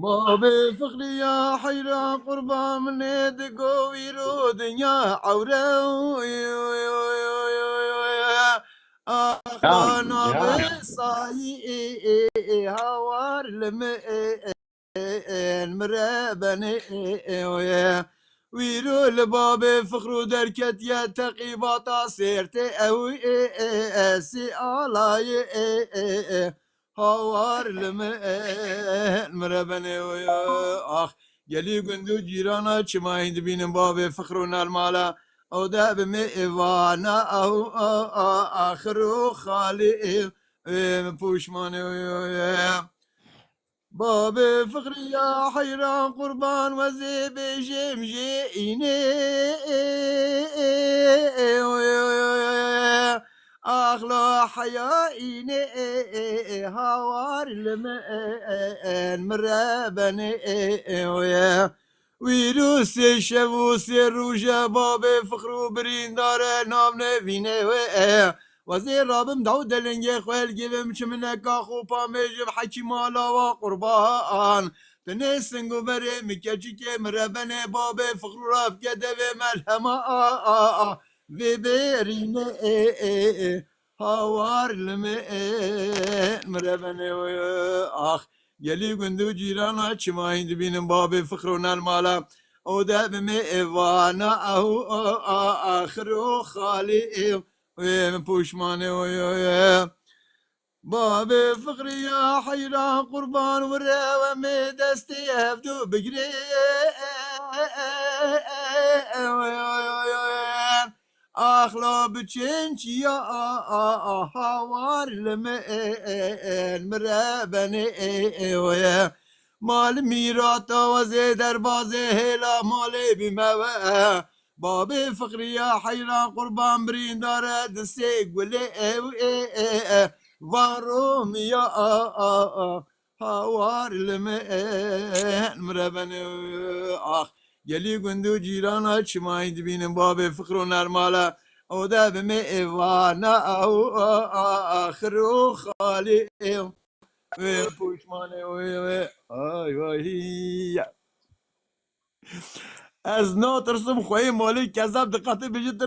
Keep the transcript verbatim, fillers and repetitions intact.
Babê Fiqriya heyran qurban min ê digo wîro dinya ewre. Axla navê sayî ê ê ê hawar li min ê ê ên mire benê ê ê wê. Wîro li babê Fiqro derketiye teqîbata sêrtê ew ê ê ê sî alayê ê ê ê. Hawar li min mire benê wê. Ax, gelî gund û cîrana çima hîn dibînin babê Fiqro nel mala. Ew de bi me êvana ew axir û xalî ê. Ê min pûşmanê wê. Babê Fiqriya heyran qurban wezê bêjim jê înê. Axla heya înê hawar li min mire benê. Wîrû sê şev û sê rûje babê Fiqrû birîndare navne vînê wê. Wezê rabim daw delengê xwe elgivim çimineka xûpa mêjim hekîma lawa qurban. Tinê sing û berê mi keçikê mi rebenê babê Fiqrû rabke devê melhema a a a. Vê bêrîne ê ê ê. Hawar li min ê. Mi rebenê wê. Ax. Gelî gund û cîrana çima hîn dibînin babê Fiqrû nel mala. O de bi me êvana ew a a axir û xalî ê. Wê min pûşmanê wê. Babê Fiqriya heyran qurban wire we mê destê hevdu bigirê. Axla biçin çiya a a a hawar li min mire benê. Mal mîrata wezê derbazê hêla malê bîme we. Babê Fiqriya heyran qurban birîndare di sê gulê ew ê ê ê. Van Romiya a a a. Hawar li min mire benê. Ax. Gelî gund û cîrana çima hîn dibînin babê Fiqrû nel mala. O de bi me êvana ew a a axir û xalî ê. Wê pûşmanê wê wê. Ay vay ya. Ez natirsim xweyê malê kezab diqetê bêjin tu